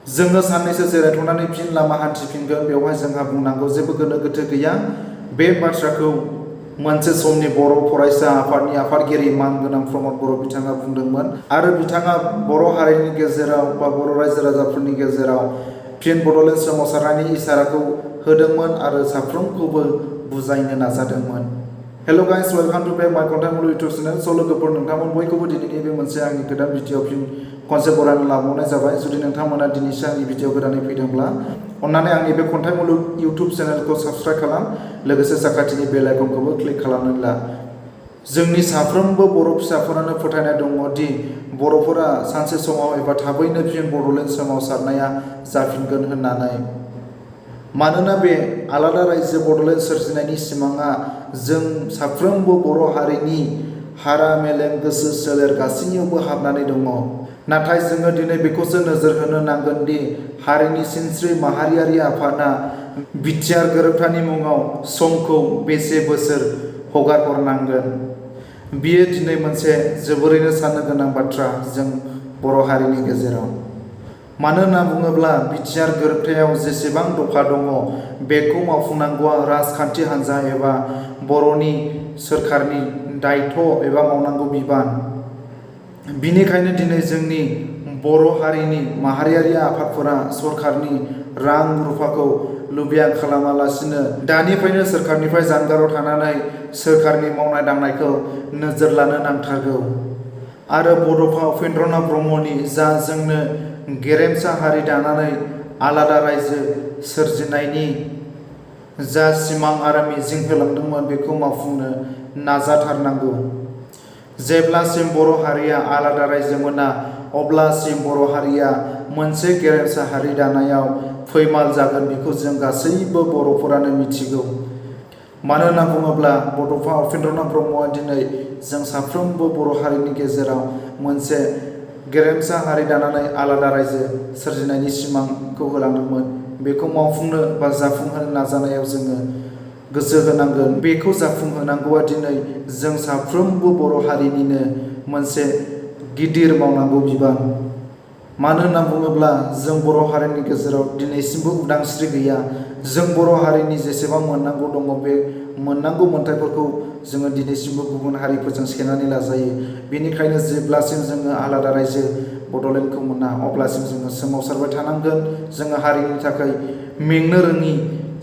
जोङो साननैसो जिरायथ'नानै फिन लामा हान्थिफिनगोन। बेवहाय जोंहा बुंनांगौ जेबो गोनो गोथो गैया। बे बाथ्राखौ मोनसे समनि बर' फरायसा आफादनि आफादगिरि मानगोनां प्रमद बर' बिथाङा बुंदोंमोन आरो बिथाङा बर' हारिनि गेजेराव बा बर' रायजो राजाफोरनि गेजेराव फिन बड'लेण्ड सोमावसारनायनि इसाराखौ होदोंमोन आरो साफ्रोमखौबो बुजायनो नाजादोंमोन। हेल' गाइस, वेलकाम टु माय कन्टेन्ट मुलुग इउटुब चेनेल। स' लोगोफोर, नोंथांमोन बयखौबो दिनैनि बे मोनसे आंनि गोदान भिडिअ फिन खनसे बरायना लाबावनाय जाबाय। जुदि नोंथांमोना दिनैसो आंनि भिडिअ गोदानै फैदोंब्ला अन्नानै आंनि बे खन्थाइ मुलुग इउटुब चेनेलखौ साबस्क्राइब खालाम, लोगोसे साखाथिनि बेल आइकनखौबो क्लिक खालामनानै ला। जोंनि साफ्रोमबो बर' फिसाफोरानो फोथायनाय दङ दि बर'फोरा सानसे समाव एबा थाबैनो फिन बड'लेण्ड सोमावसारनाया जाफिनगोन होननानै। मानोना बे आलादा रायजो बड'लेण्ड सोरजिनायनि सिमाङा जों साफ्रोमबो बर' हारिनि हारा मेलेम गोसो सोलेर गासैयावबो हाबनानै दङ। नाथाय जोङो दिनै बेखौसो नोजोर होनो नांगोन दि हारिनि सिनस्रि माहारियारि आफादा बिटिआर गोरोबथानि मुङाव समखौ बेसे बोसोर हगारहरनांगोन। बियो दिनै मोनसे जोबोरैनो साननो गोनां बाथ्रा जों बर' हारिनि गेजेराव। मानो होनना बुङोब्ला बिटिआर गोरोबथायाव जेसेबां दफा दङ बेखौ मावफुंनांगौआ राजखान्थि हान्जा एबा बर'नि सोरखारनि दायथ' एबा मावनांगौ बिबान। बिनिखायनो दिनै जोंनि बर' हारिनि माहारियारि आफादफोरा सरखारनि रां रुफाखौ लुबैया खालामालासिनो दानिफ्रायनो सोरखारनिफ्राय जानगाराव थानानै सोरखारनि मावनाय दांनायखौ नोजोर लानो नांथारगौ। आरो बड'फा उपेन्द्रनाथ ब्रह्मनि जा जोंनो गेरेमसा हारि दानानै आलादा रायजो सोरजिनायनि जा सिमां आरो मिजिं होलांदोंमोन बेखौ मावफुंनो नाजाथारनांगौ। जेब्लासिम बर' हारिया आलादा रायजो मोना अब्लासिम बर' हारिया मोनसे गेरेमसा हारि दानायाव फैमाल जागोन, बेखौ जों गासैबो बर'फोरानो मिथिगौ। मानो होनना बुङोब्ला बड'फा उपेन्द्रनाथ ब्रह्मआ दिनै जों साफ्रोमबो बर' हारिनि गेजेराव मोनसे गेरेमसा हारि दानानै आलादा रायजो सोरजिनायनि सिमांखौ होलांदोंमोन। बेखौ मावफुंनो बा जाफुंहोनो नाजानायाव जोङो गोसो होनांगोन। बेखौ जाफुंहोनांगौआ दिनै जों साफ्रोमबो बर' हारिनिनो मोनसे गिदिर मावनांगौ बिबान। मानो होनना बुङोब्ला जों बर' हारिनि गेजेराव दिनैसिमबो उदांस्रि गैया। जों बर' हारिनि जेसेबां मोननांगौ दङ बे मोननांगौ मोन्थायफोरखौ जोङो दिनैसिमबो गुबुन हारिफोरजों सेनानै लाजायो। बेनिखायनो जेब्लासिम जोङो आलादा रायजो बड'लेण्डखौ मोना अब्लासिम जोङो सोमावसारबाय थानांगोन। जोङो हारिनि थाखाय मेंनो रोङि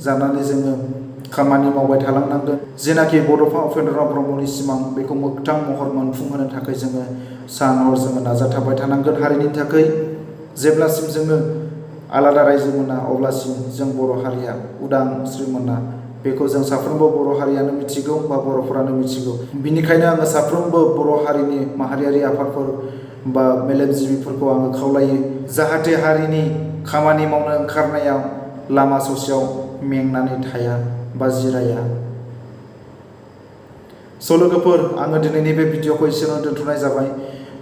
जानानै जोङो खामानि मावबाय थालांनांगोन। जेनाखि बड'फा उपेन्द्रनाथ ब्रह्मनि सिमां बेखौ मोगथां महर मोनफुंहोनो थाखाय जोङो सान हर जोङो नाजाथाबबाय थानांगोन हारिनि थाखाय। जेब्लासिम जोङो आलादा रायजो मोना अब्लासिम जों बर' हारिया उदांस्रि मोना। बेखौ जों साफ्रोमबो बर' हारियानो मिथिगौ बा बर'फोरानो मिथिगौ। बिनिखायनो आङो साफ्रोमबो बर' हारिनि माहारियारि आफादफोर बा मेलेमजिबिफोरखौ आङो खावलायो जाहाथे हारिनि खामानि मावनो ओंखारनायाव लामा ससेयाव मेंनानै थाया बा जिराया। स' लोगोफोर, आङो दिनैनि बे भिडिअखौ एसेयावनो दोनथ'नाय जाबाय।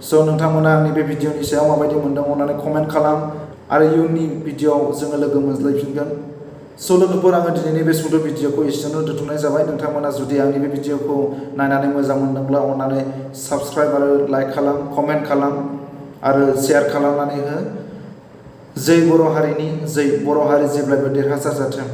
स' नोंथांमोना आंनि बे भिडिअनि सायाव माबायदि मोनदों अन्नानै कमेन्ट खालाम आरो इयुननि भिडिअआव जोङो लोगो मोनज्लायफिनगोन। स' लोगोफोर, आङो दिनैनि बे सुंद' भिडिअखौ एसेयावनो दोनथ'नाय जाबाय। नोंथांमोना जुदि आंनि बे भिडिअखौ नायनानै मोजां मोनदोंब्ला अन्नानै साबस्क्राइब आरो लाइक खालाम, कमेन्ट खालाम आरो शेयार खालामनानै हो। जै बर' हारिनि जै बर' हारि जेब्लायबो देरहासार जाथों।